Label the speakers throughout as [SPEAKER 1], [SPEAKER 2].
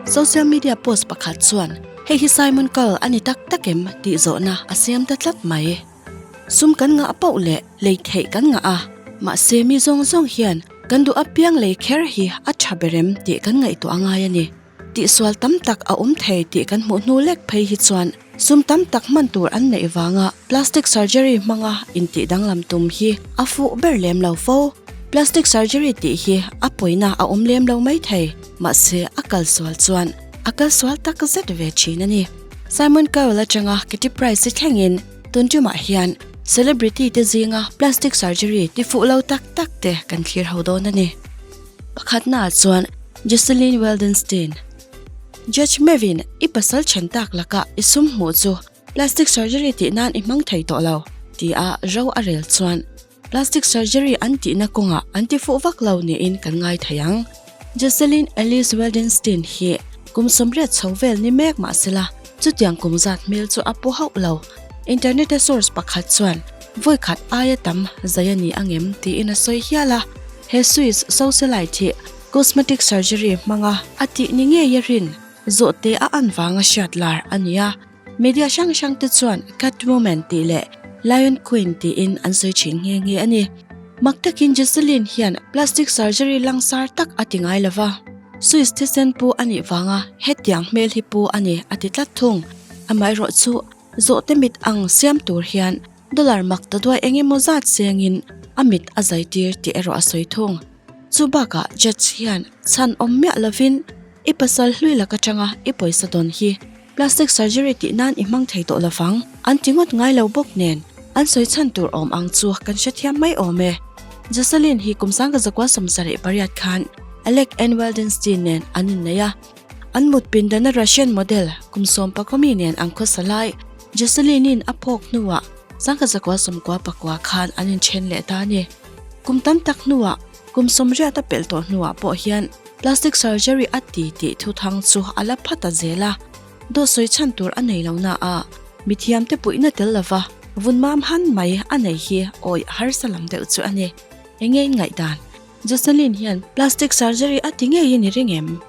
[SPEAKER 1] Social media post pakhat chuan hei hi Simon Cowell a ni tak tak em tih zawhna a siam ta tlat mai. Sum kan ngah pauh leh lei theih kan ngah a, mahse mi zawng zawng hian kan duh apiang lei kher hi a tha ber em tih kan ngaihtuah a ngai a ni. Tihsual tam tak a awm thei tih kan hmuh hnu lek phei hi chuan sum tam tak hman tur an neih vanga plastic surgery hmanga intih danglam tum hi a fuh ber lem lo fo. Plastic surgery tih hi a pawina a awm lem lo mai thei, mahse a kalsual chuan a kalsual tak zet ve thin a ni. Simon Cowell atanga Katy Price-i thlengin tun tumah hian celebrity te zinga plastic surgery ti fuh lo tak tak te kan thlir ho dawn a ni. Pakhatnaah chuan Jocelyn Wildenstein, Judge Mevin, i pasal then tak lakah i sum hmuh chu plastic surgery tih nan i hmang thei tawh lo, tia ro a rel chuan plastic surgery an tihna kawngah an ti fuh vak lo niin kan ngai thei ang. Jocelyn Alice Wildenstein hi kum 80 chho vel ni mek mah sela chutiang kum zat hmel chu a pu hauh lo. Internet a source pakhat chuan vawikhat aia tam zai a ni angem tiin a sawi hial a. He Swiss socialite hi cosmetic surgery hmanga a tih ni ngei a rin zawhte a an vanga hriat lar a ni a. Media hrang hrang te chuan Catwoman tih leh Lion Queen tiin an sawi thin nghe nghe a ni. Mak takin Jocelyn hian plastic surgery langsar tak a ti ngai lova, Swiss thisen pu a nih vanga hetiang hmel hi pu a ni a ti tlat thung. Amaherawhchu zawhte mit ang siam tur hian Dollar mak ta duai eng emaw zat sengin a mit a zai tir tih erawh a sawi thung. Chu bakah judge hian chhan awm miah lovin i pasal hlui lak atanga i pawisa dawn hi plastic surgery tih nan i hmang thei tawh lovang an ti ngawt ngai lo bawk nen an sawi chhan tur awm ang chu kan hrethiam mai awm e. Jocelyn hi kum 1978 khan Alec N. Wildenstein nen an innei a, an mut pindana Russian model kum 14 mi nen an khawsa lai. Jocelyn-in a phawk hnuah 1994 khan an inthen leh ta a ni. Kum tam tak hnuah, kum 80 a pelh tawh hnuah pawh hian plastic surgery a ti tih thuthang chu a la phat ta zel a. Dawt sawi chhan tur a nei lo na a, mithiamte puihna tel lova vun mam han mai a nei hi awih harsa lam deuh chu a ni. Enge in ngaihdan? Jocelyn hian plastic surgery a ti ngei i ring em?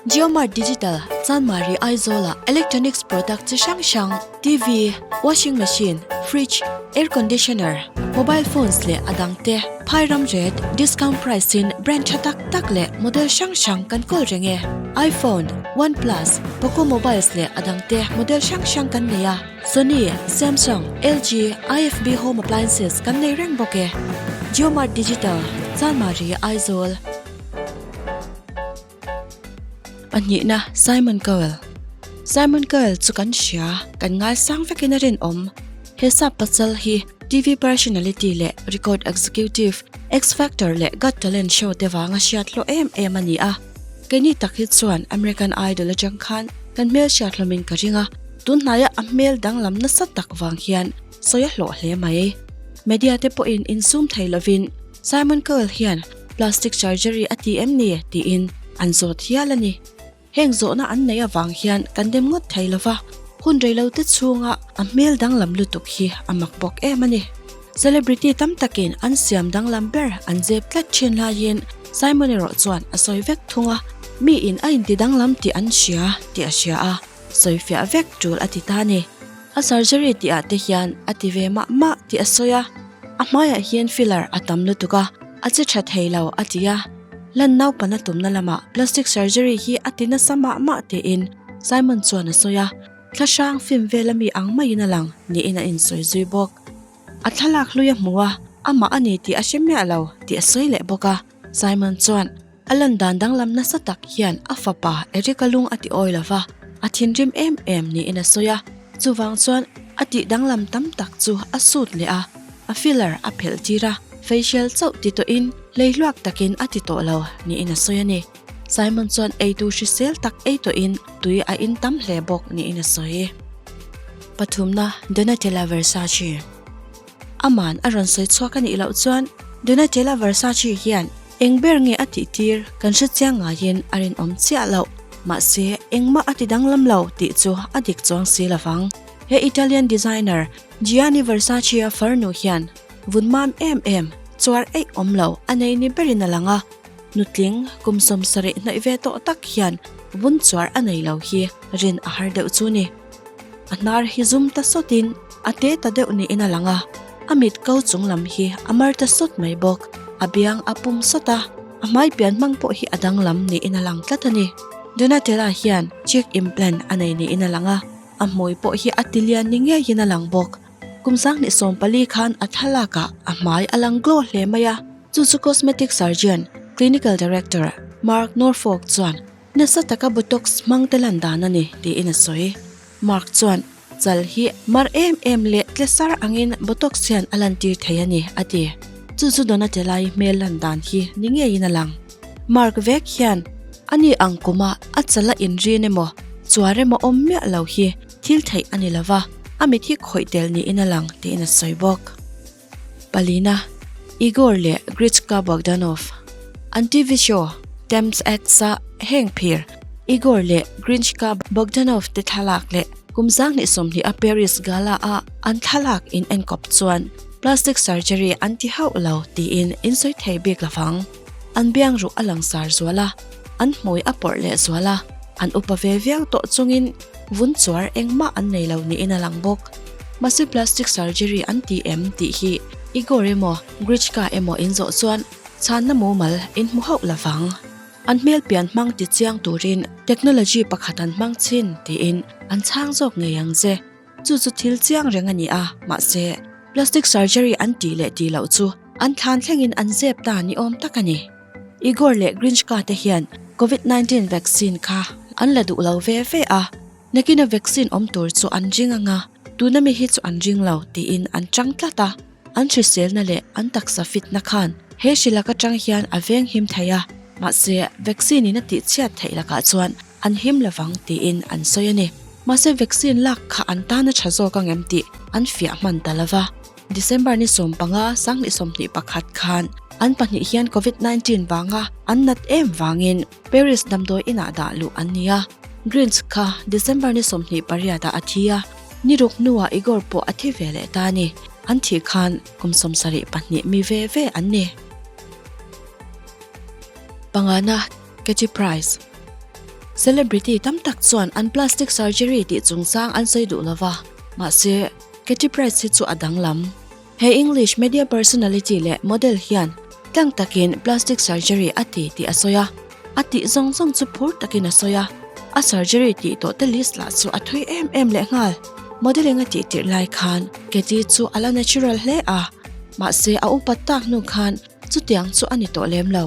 [SPEAKER 1] JioMart Digital, Chanmari Aizawla electronics product chi hrang hrang, TV, washing machine, fridge, air conditioner, mobile phones leh a dang te phai ram rate, discount price in brand tha tak tak leh model hrang hrang kan kawl reng e. iPhone, OnePlus, Poco mobiles leh a dang te model hrang hrang kan nei a. Sony, Samsung, LG, IFB Home Appliances kan nei reng bawk e. JioMart Digital, Chanmari, Aizawl. Pahnihna, Simon Cowell. Simon Cowell chu kan hria, kan ngaisang vekin a rinawm. He sap pasal hi TV personality leh record executive, X Factor leh Got Talent show te vanga hriat hlawh em em a ni a. Keini tak hi chuan American Idol atang khan kan hmel hriat hlawmin ka ring a. Tunhnaia a hmel danglam nasa tak vang hian sawi a hlawh hle mai. Media te pawhin insum thei lovin Simon Cowell hian plastic surgery a ti em ni tiin an zawt hial a ni. Heng zawhna an neih avang hian kan dem ngawt thei lova, hun reilote chhunga a hmel danglam lutuk hi a mak bawk em a ni. Celebrity tam takin an siam danglam ber an zep tlat thin laiin Simon erawh chuan a sawi vek thung a, miin a inti danglam tih an hria tih a hria a. Sawifiah vek tul a ti ta a ni. A surgery tih ah te hian a ti ve mah mah tih a sawi a, a hmaiah hian filler a tam lutuk a, a che tha thei lo a ti a. Lan naupana tumna lamah plastic surgery hi a ti nasa mah mah tiin Simon chuan a sawi a, thla hrang film vel ami ang maiin a lang niin a insawi zui bawk. A thlalak hlui a hmu a, amah a ni tih a hre miah lo tih a sawi leh bawk a. Simon chuan a lan dan danglam nasa tak hian a fapa Eric-a lung a ti awi lo va, a thinrim em em niin a sawi a. Chuvang chuan a tih danglam tam tak chu a sut leh a, a filler a phelh tir a, facial chauh ti tawhin hleihluak takin a ti tawh lo niin a sawi a ni. Simon chuan eitur hrisel tak ei tawhin tui a in tam hle bawk niin a sawi. Pathumna, Donatella Versace. Aman a rawn sawi chhuak a nih loh chuan Donatella Versace hian eng ber nge a tih tir kan hre chiang ngaiin a rinawm chiah loh. Mahse, engmah a ti danglam lo tih chu a dik chuang si lovang. He Italian designer Gianni Versace-a farnu hian vun mam em em, chuar eih awm lo a nei ni berin a lang a. Nutling kum 70 hnaih ve tawh tak hian vun chuar a nei lo hi rin a har deuh chu ni. A hnar hi zum ta sawtin a te ta deuh niin a lang a, a mit ko chung lam hi a mar ta sawt mai bawk. A biang a pum sawt a, a hmai pian hmang pawh hi a danglam niin a lang tlat a ni. Donatella hian cheek implant a nei niin a lang a, a hmui pawh hi a ti lian ni ngeiin a lang bawk. Kum 2014 khan a thlalak ah a hmai a lang glow hle mai a, chu chu cosmetic surgeon, clinical director Mark Norfolk chuan nasa taka botox hmang te lan dan a ni tiin a sawi. Mark chuan chal hi mar em em leh tle sar angin botox hian a lantir thei a ni a ti. Chu chu Donatella-i hmel lan dan hi ni ngeiin a lang. Mark vek hian ani ang kuma a chal a inrin emaw chuar emaw awm miah lo hi thil theih a ni lova, a mit hi khawih tel niin a lang tiin a sawi bawk. Palina, Igor leh Grichka Bogdanov an TV show Temps X-a heng phir Igor leh Grichka Bogdanov te thlalak leh kum 2020 a Paris Gala-a an thlalak in enkawp chuan plastic surgery an ti hauh lo tiin in sawi thei bik lovang. An biang ruh a langsar zual a, an hmui a pawrh leh zual a, an upa ve viau tawh chungin vun chuar engmah an nei lo niin a lang bawk. Mahse plastic surgery an ti em tih hi Igor emaw Grichka emaw in zawh chuan chhanna mumal in hmu hauh lovang. An hmel pian hmang ti chiang turin technology pakhat an hmang chin tiin an chhang zawk ngei ang che. Chu chu thil chiang reng a ni a, mahse plastic surgery an tih leh tih loh chu an thlan thlengin an zep ta ni awm tak a ni. Igor leh Grinchka te hian Covid 19 vaccine kha an la duh lo ve ve a, nakina vaccine awm tur chu an ring anga, tuna mi hi chu an ring lo tiin an chang tlat a, an hriselna leh an taksa fitna khan he hri lak atang hian a veng him thei a, mahse vaccine in a tihchhiat theih lakah chuan an him lovang tiin an sawi a ni. Mahse vaccine lak kha an tan a tha zawk ang em tih an fiah hman ta lova. December ni 15, 2021 khan an pahnih hian Covid 19 vanga an nat em vangin Paris damdawi inah dah luh an ni a. Greens kha December ni 28 ah a thi a, ni ruk hnuah Igor pawh a thi ve leh ta a ni. An thih khan kum 74 mi ve ve an ni. Pangana Katy Price Celebrity tam tak chuan an plastic surgery tih chungchang an sawi duh lova, mahse Katy Price hi chu a danglam. He English media personality leh model hian tlang takin plastic surgery a ti tih a sawi a, a tih zawng zawng chu phur takin a sawi a, a surgery tih tawh te list lah chu a thui em em leh nghal. Modelling a tih tirh lai khan Katy chu a la natural hle a, mahse a upat tak hnu khan chutiang chu a ni tawh lem lo.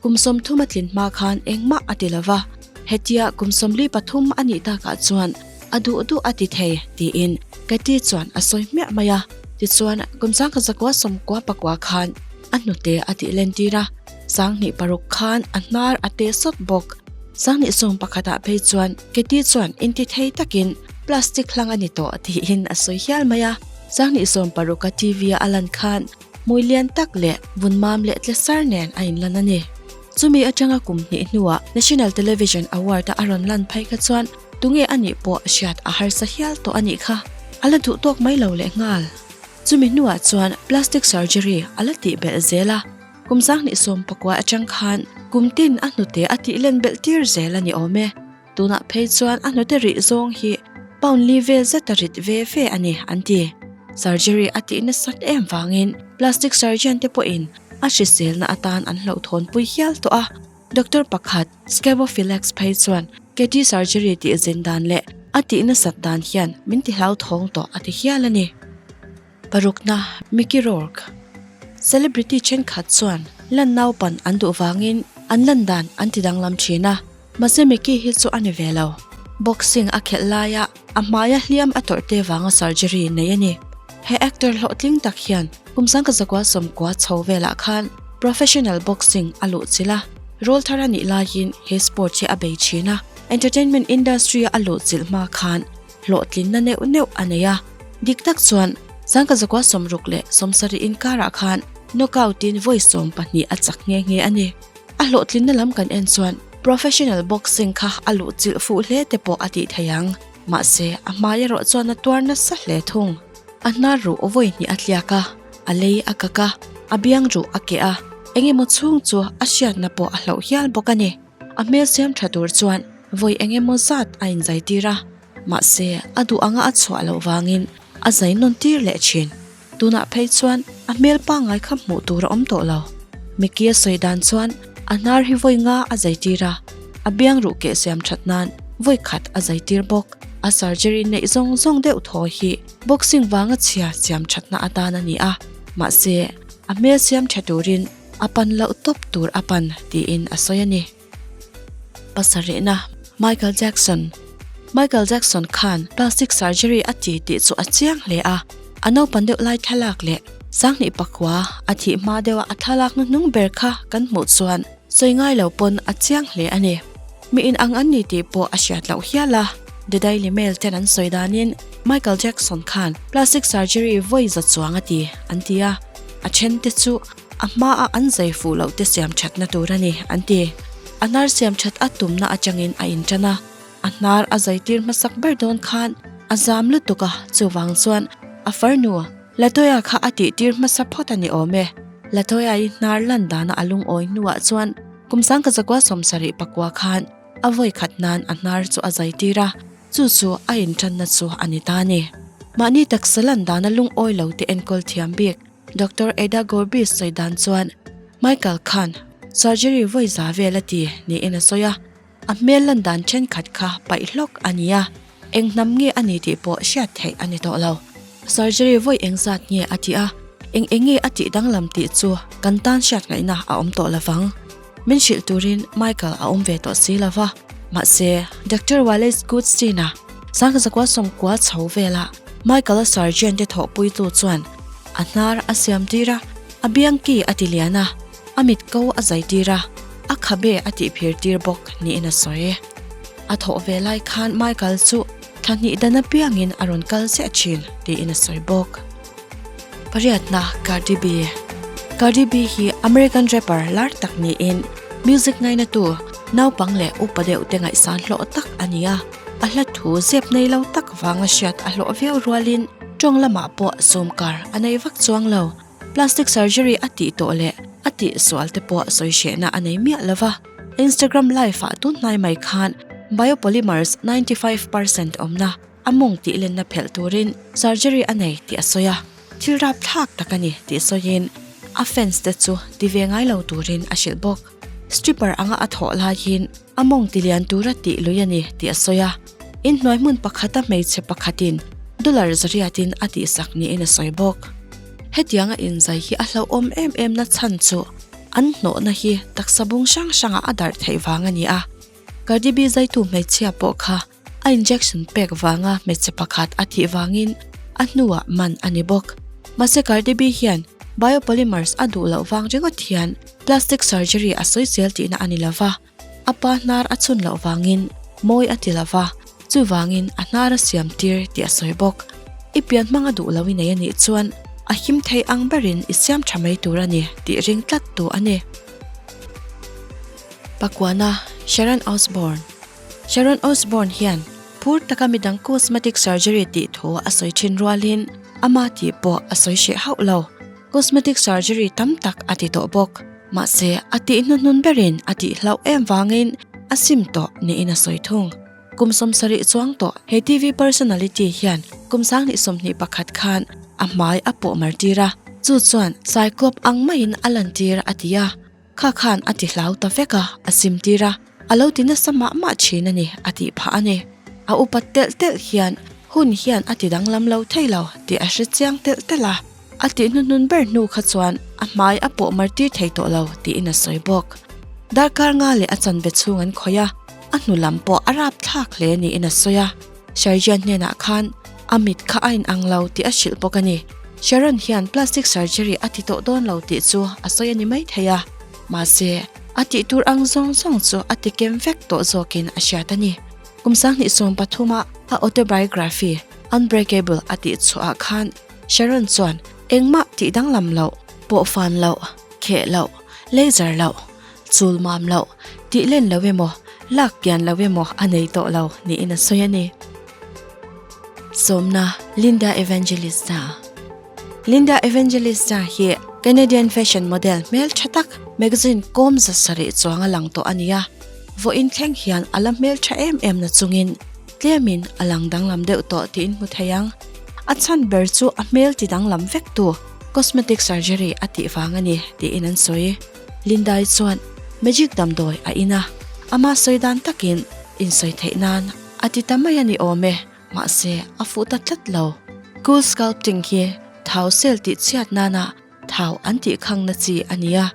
[SPEAKER 1] Kum 30 a tlin hma khan engmah a ti lova, hetia kum 43 a nih takah chuan a duh duh a ti thei tiin Katy chuan a sawi hmiah mai a. Tichuan, kum 1994 khan a hnute a tih lentir a, 2006 khan a hnar a teh sawt bawk. 2011 ah phei chuan Katy chuan inti thei takin plastic hlang a ni tawh tiin a sawi hial mai a. 2016 a TV a lan khan hmui lian tak leh vun mam leh tle sar nen a inlan a ni. Chumi atanga kum hnih hnuah National Television Award-a a rawn lan phei kha chuan tunge a nih pawh hriat a harsa hial tawh a nih kha. A la duh tawk mai lo leh nghal. Chumi hnuah chuan plastic surgery a la tih belh zel a, kum 2019 atang khan kum tin a hnute a tih len belh tir zel a ni awm e. Tunah phei chuan a hnute rih zawng hi pound li vel zet a rit ve ve a ni an ti. Surgery a tih nasat em vangin plastic surgeon te pawhin a hriselna atan an hlauhthawnpui hial tawh a. Doctor pakhat Scabophylax phei chuan Katy surgery tih zin dan leh a tih nasat dan hian min ti hlauthawng tawh a ti hial a ni. Parukna Mickey Rourke Celebrity thenkhat chuan lan naupan an duh vangin an lan dan an ti danglam thin a. Mahse Mickey hi chu a ni ve lo. Boxing a khelh laia a hmaia hliam a tawrh te vanga surgery nei a ni. He actor hlawhtling tak hian kum 1990 chho velah khan professional boxing a luh chilh a, role thar a nih laiin he sport hi a bei thin a. Entertainment industry a luh chilh hma khan hlawhtlinna neuh neuh a nei a. Dik tak chuan 1960 leh 70 inkarah khan knockout in vawi 12 a chak nghe nghe a ni. A hlawhtlinna lam kan en chuan professional boxing kha a luh chilh fuh hle te pawh a tih thei ang. Mahse, a hmai erawh chuan a tuar nasa hle thung. A hnar ruh vawi hnih a tliak a, a lei a kak a, a biang ruh a keh a. Engemaw chhung chu a hriatna pawh a hloh hial bawk a ni. A hmel siam tha tur chuan vawi engemaw zat a inzai tir a, mahse a duh anga a chhuah loh vangin a zai nawn tir leh thin. Tunah phei chuan a hmel pangngai kha hmuh tur a awm tawh lo. Mickey a sawi dan chuan a hnar hi vawi nga a zai tir a, a biang ruh keh siam that nan vawi khat a zai tir bawk. A surgery neih zawng zawng deuh thaw hi boxing vanga chhia siam thatna atan a ni a, mahse a hmel siam tha turin a pan loh tawp tur a pan tiin a sawi a ni. Pasarihna, Michael Jackson Michael Jackson khan plastic surgery a ti tih chu a chiang hle a, a naupan deuh lai thlalak leh Sanghnih pakua a thih hma deuha a thlalak hnuhnung ber kha kan hmuh chuan sawi ngai lo pawn a chiang hle a ni. Mi in ang an ni tih pawh a hriat loh hial a, The Daily Mail ten an sawi danin Michael Jackson khan plastic surgery vawi za chuang a ti an ti a, a then te chu A hmaa an zai fuh loh te siam thatna tur a ni, an ti. A hnar siam that a tumna atangin a intan a, a hnar a zai tir hmasak ber dawn khan a zam lutuk a, chuvang chuan a farnu Latoya kha a tih tir hmasa phawt a ni awm e. Latoya-i hnar lan dana a lungawi hnuah chuan kum sangkazakua 74 khan a vawi khat nan a hnar chu a zai tir a, chu chu a intanna chu a ni ta a ni. Mahni taksa lan dana lungawi lo te enkawl thiam bik Doctor Eda Gorbis sawi dan chuan Michael khan surgery vawi za vel a ti niin a sawi a, a hmel lan dan thenkhat kha paih hlawk a ni a, eng hnam nge a ni tih pawh hriat theih a ni tawh lo. Surgery vawi eng zat nge a ti a, eng eng nge a tih danglam tih chu kan tan hriat ngaihna a awm tawh lovang. Min hrilh turin Michael a awm ve tawh si lo va, mahse Doctor Wallace Goodstein-a sangkazakua sawmkua chho vela Michael-a surgeon te thawhpuitu chuan a hnar a siam tir a, a biang ki a ti lian a, a mit ko a zai tir a, a khabe a tih phir tir bawk niin a sawi. A thawh ve lai khan Michael chu thla hnih dan apiangin a rawn kal ziah thin tiin a sawi bawk. Pariatna Cardi B Cardi B hi American rapper lar tak niin music ngainatu naupang leh upa deuh te ngaihsan hlawh tak a ni a, a hla thu zep nei lo tak vanga hriat a hlawh viau rualin tawng lamah pawh sawmkar a nei vak chuang lo. Plastic surgery a tih tawh leh a tih sual te pawh sawi hrehna a nei miah lo va, Instagram live ah tun hnai mai khan biopolymers 95% awmna A mawng tih lenna phelh turin surgery a nei tih a sawi a, thil rapthlak tak a ni tih sawiin a fans te chu ti ve ngai lo turin a hrilh bawk. Stripper anga a thawh laiin a mawng ti lian tura tih lui a ni tih a sawi a, inhnuai hmun pakhata hmeichhe pakhatin dollar zariatin a tihsak niin a sawi bawk. Hetianga inzai hi a hlauhawm em em na chhan chu an hnawhna hi taksa bung hrang hrangah a darh theih vang a ni a, Cardi B zaitu hmeichhia pawh kha A injection pek vanga hmeichhe pakhat a thih vangin a hnuah man a ni bawk. Mahse Cardi B hian biopolymers a duh loh vang ringawt hian plastic surgery a sawi zel tihna a ni lova, a pa hnar a chhun loh vangin mawi a ti lova, chuvangin a hnar a siam tir tih a sawi bawk. I pian hmang a duh lo i nei a nih chuan a him thei ang berin i siam tha mai tur a ni tih ring tlat tu a ni. Pakuana Sharon Osbourne. Sharon Osbourne hian phur taka midang cosmetic surgery tih thu a sawi thin rualin ama tih pawh a sawi hreh hauh lo. Cosmetic surgery tam tak a ti tawh bawk. Mahse, a tih hnuhnun berin a tih hlauh em vangin a sim tawh niin a sawi thung. Kum 70 chuang tawh he TV personality hian kum 2021 khan a hmai a pawh mar tir a, chu chuan cyclops ang maiin a lantir a ti a. Kha khan a ti hlau ta vek a, a sim tir a, a lo ti nasa mah mah thin a ni, a tih phah a ni. A upat telh telh hian hun hian a ti danglam lo thei lo tih a hre chiang telh telh a, a tih hnuhnun ber hnu kha chuan a hmai a pawh mar tir thei tawh lo tiin a sawi bawk. Darkar nga leh a chanve chhung an khawih a, a hnu lam pawh a rapthlak hle niin a sawi a. Surgeon hnenah khan a mit kha a inang lo tih a hrilh bawk a ni. Sharon hian plastic surgery a ti tawh dawn lo tih chu a sawi a ni mai thei a, mahse a tih tur ang zawng zawng chu a ti kem vek tawh zawkin a hriat a ni. Kum 2013 a a autobiography Unbreakable a tih chhuahah khan Sharon chuan engmah tih danglam loh, pawhfan loh, kheh loh, laser loh, Chul mam loh, tih len lo emaw, lak kian lo emaw a nei tawh lo niin a sawi a ni. Sawmna, Linda Evangelista Linda Evangelista hi Canadian fashion model hmeltha tak magazine kawm 700 chuang a lang tawh a ni a, vawiin thleng hian a la hmeltha em em na chungin tlemin a lang danglam deuh tawh tiin hmu thei ang. A chhan ber chu a hmel ti danglam vek tu cosmetic surgery a tih vang a ni tiin an sawi. Lindai chuan magic damdawi a in a, ama sawi dan takin insawi theih nan a ti ta mai a ni awm e, mahse a fuh ta tlat lo. Cool sculpting hi thau sel tih chhiat nana thau an tih khangna chi a ni a,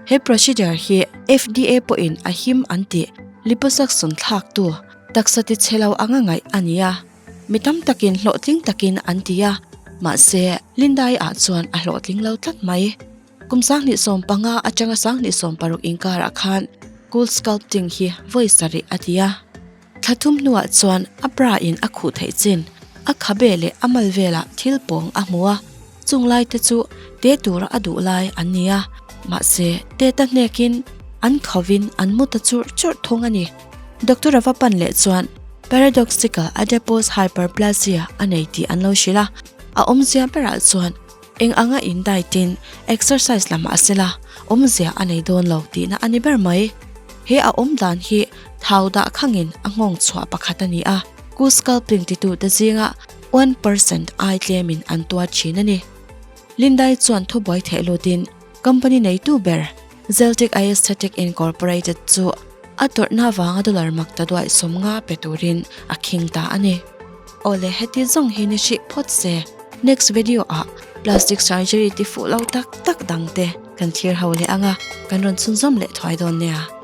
[SPEAKER 1] he procedure hi FDA pawhin a him an tih liposuction thlaktu taksa ti chhe lo anga ngaih a ni a. Mi tam takin hlawhtling takin an ti a, mahse Lindai ah chuan a hlawhtling lo tlat mai. Kum 2015 atanga 2016 inkarah khan Cool Sculpting hi vawi sarih a ti a. Thla thum hnuah chuan a bra in a khuh theih chin, a khabe leh a mal velah thil pawng a hmu a, chung lai te chu te tura a duh lai an ni a, mahse te ta hnekin an khovin an mu ta churh churh thung a ni. Doctor a va pan leh chuan Paradoxical Adipose Hyperplasia a nei tih an lo hrilh a, a awmzia berah chuan Eng anga in dietin exercise lam a sela awmzia a nei dawn lo tihna a ni ber mai. He a awm dan hi thau dah khangin a nghawng chhuah pakhat a ni a, Ku sculpting titute zinga 1% ai tlemin an tuar thin a ni. Lindai chuan thubuai theh lutin company neitu ber Zeltic Aesthetic Incorporated chu a tawrhna avanga dollar mak ta duaih 50 pe turin a khing ta a ni. Awle heti zawng hi ni hrih phawt se, next video ah plastic surgery ti fuh lo tak tak dang te kan thlir ho leh ang a, kan rawn chhunzawm leh thuai dawn nia.